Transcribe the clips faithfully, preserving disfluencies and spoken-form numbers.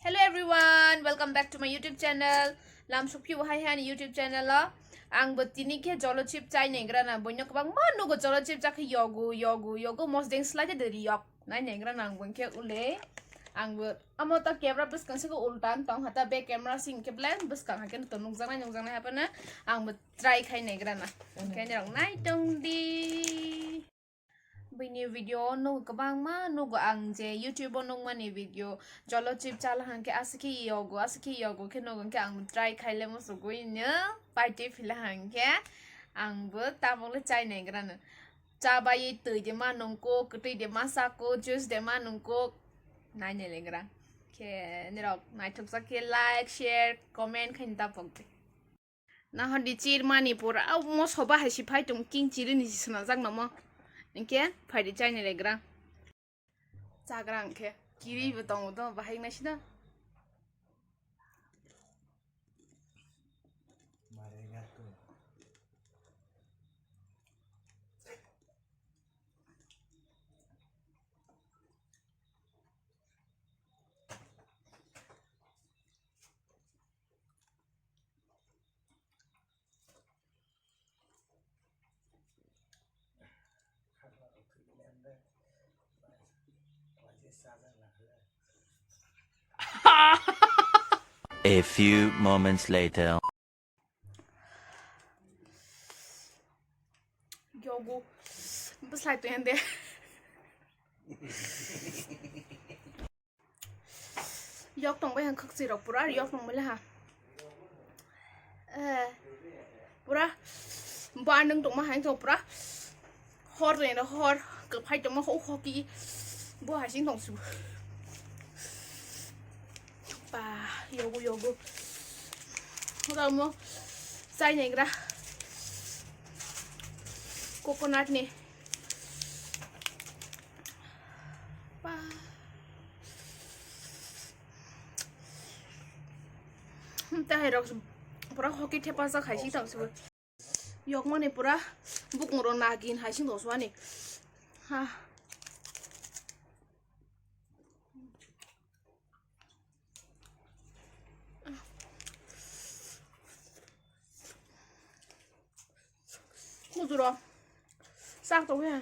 Hello everyone, welcome back to my YouTube channel. Lam sukphi bo hai hani YouTube channel o. Ang bo tini khe jolo chip chai nai grana. Boino kwbang ma nugo jolo chip chakhe yogu yogu yogu mosdeng slai de yok. Nai nai grana ang bo khe ule. Ang bo amo ta camera bwskang se ultan tong hata be camera sing khe blen bwskang ha khe to nukjak nai nukjak nai hapana. Ang bo try khai nai grana. Khe nai rok nai tong di. Bini video o nugo kwbangma nugo ang je YouTube o nukmani video jolo chip chala hangkhe aswkhe yogo aswkhe yogo khe nugo hwnkhe ang try khaile musugui no paitwi phila hangkhe ang bo tabokle chai nai grano cha bai twi de ma nungkuk kwtwi de ma sakuk juice de ma nungkuk nai nai le gra khe nirok naithokjak khe like share comment khaini tapok de. Nahardi chirmani pura, au mo soba hai si phai tong king chiri ni si swnajak no mo. Hinkhe phaidi chaini legra. Chagra hinkhe kiri bo tongo do bahai nai sida. A few moments later. Yogo. Bwslai to yande. Yok tong bai hang khakchi rok pura yok tong bai ha. Eh. Pura. Ba nung tong ma hai to pura. Hor to yande hor. Ka phai tong ma ho ho ki. Bo hai sing tong su. Ba yogo yogo. Hoda mo. Sai nai gra. Coconut ni. Ba. Tahai rok pura hoki thepa sa khai si tang si. Yok mani pura bukung ro nagin hai sing doswani. Ha. Kujuro. Sak to ya.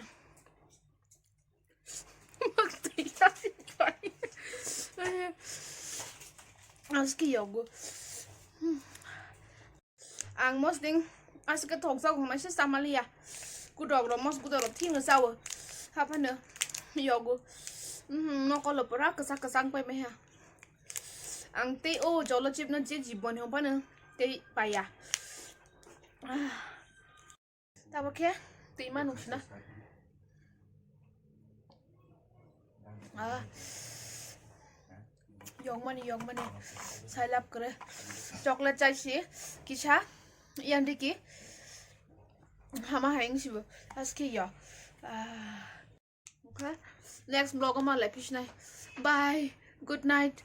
Aski yogo. Ang mosding aske thokjak hwnwi se chamaliya. Kudok rok mos kudok rok thino chawo. Haphano yogo. Mhm, mokolo pura kwchak kwchak pai maiha. Ang tei o jolo chip no je jibon hwnphano tei paiya. Ah. Tabo khe twi ma nung sina. Ah. Yokmani, yokmani. Sailap kre. Chocolate chai si kisa. Yang diki. Hama hai wng sibo. Aski yo. Ah. Okay. Next vlog o ma lai phi sinai. Bye. Good night.